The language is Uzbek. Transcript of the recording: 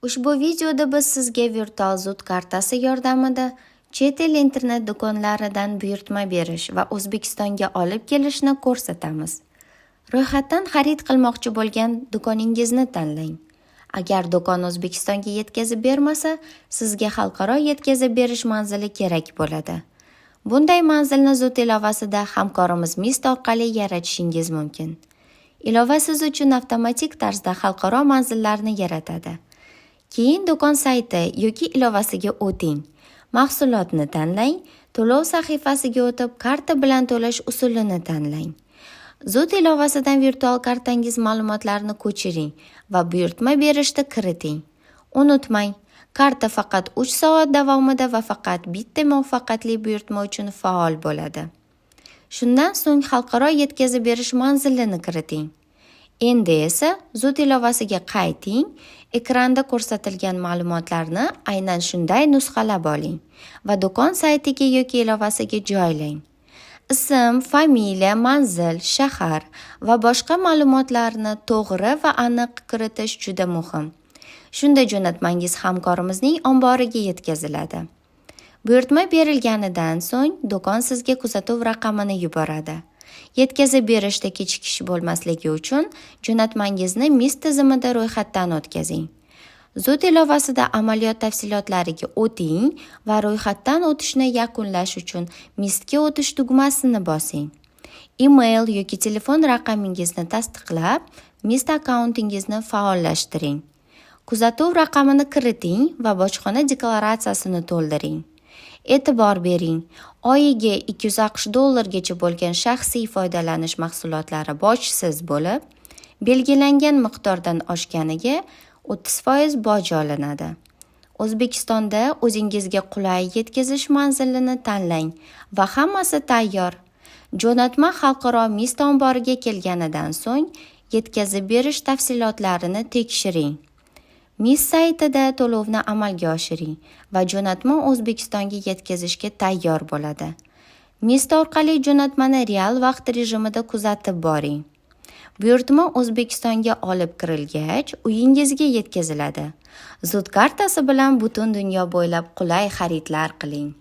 Ushbu videoda biz sizga virtual Zut kartasi yordamida chet el internet do'konlaridan buyurtma berish va O'zbekistonga olib kelishni ko'rsatamiz. Ro'yxatdan xarid qilmoqchi bo'lgan do'koningizni tanlang. Agar do'kon O'zbekistonga yetkazib bermasa, sizga xalqaro yetkazib berish manzili kerak bo'ladi. Bunday manzilni Zut ilovasida hamkorimiz Mist orqali yaratishingiz mumkin. Ilova siz uchun avtomatik tarzda xalqaro manzillarni yaratadi. Keyin do'kon sayti yoki ilovasiga o'ting. Mahsulotni tanlang, to'lov sahifasiga o'tib, karta bilan to'lash usulini tanlang. Zut ilovasidan virtual kartangiz ma'lumotlarini ko'chiring va buyurtma berishda kiriting. Unutmang, karta faqat 3 soat davomida va faqat bitta muvaffaqiyatli buyurtma uchun faol bo'ladi. Shundan so'ng xalqaro yetkazib berish manzilini kiriting. Endi esa Zut ilovasiga qayting, ekranda ko'rsatilgan ma'lumotlarni aynan shunday nusxalab oling va do'kon saytiga yoki ilovasiga joylang. Ism, familiya, manzil, shahar va boshqa ma'lumotlarni to'g'ri va aniq kiritish juda muhim. Shunda jo'natmangiz hamkorimizning omboriga yetkaziladi. Buyurtma berilganidan so'ng do'kon sizga kuzatuv raqamini yuboradi. Yetkazib berishda kechikish bo'lmasligi uchun jo'natmangizni Mist tizimida ro'yxatdan o'tkazing. Zut ilovasida amaliyot tafsilotlariga o'ting va ro'yxatdan o'tishni yakunlash uchun Mistga o'tish tugmasini bosing. Email yoki telefon raqamingizni tasdiqlab, Mist akkauntingizni faollashtiring. Kuzatuv raqamini kiriting va bojxona deklaratsiyasini to'ldiring. E'tibor bering, oyiga 200 AQSh dollargacha bo'lgan shaxsiy foydalanish mahsulotlari bojsiz bo'lib, belgilangan miqdordan oshganiga 30% boj olinadi. O'zbekistonda o'zingizga qulay yetkazish manzilini tanlang va hammasi tayyor. Jo'natma xalqaro Mist omboriga kelganidan so'ng yetkazib berish tafsilotlarini tekshiring. Mist saytida to'lovni amalga oshiring va jo'natma O'zbekistonga yetkazishga tayyor bo'ladi. Mist orqali jo'natmani real vaqt rejimida kuzatib boring. Buyurtma O'zbekistonga olib kirilgach, uyingizga yetkaziladi. Zut kartasi bilan butun dunyo bo'ylab qulay xaridlar qiling.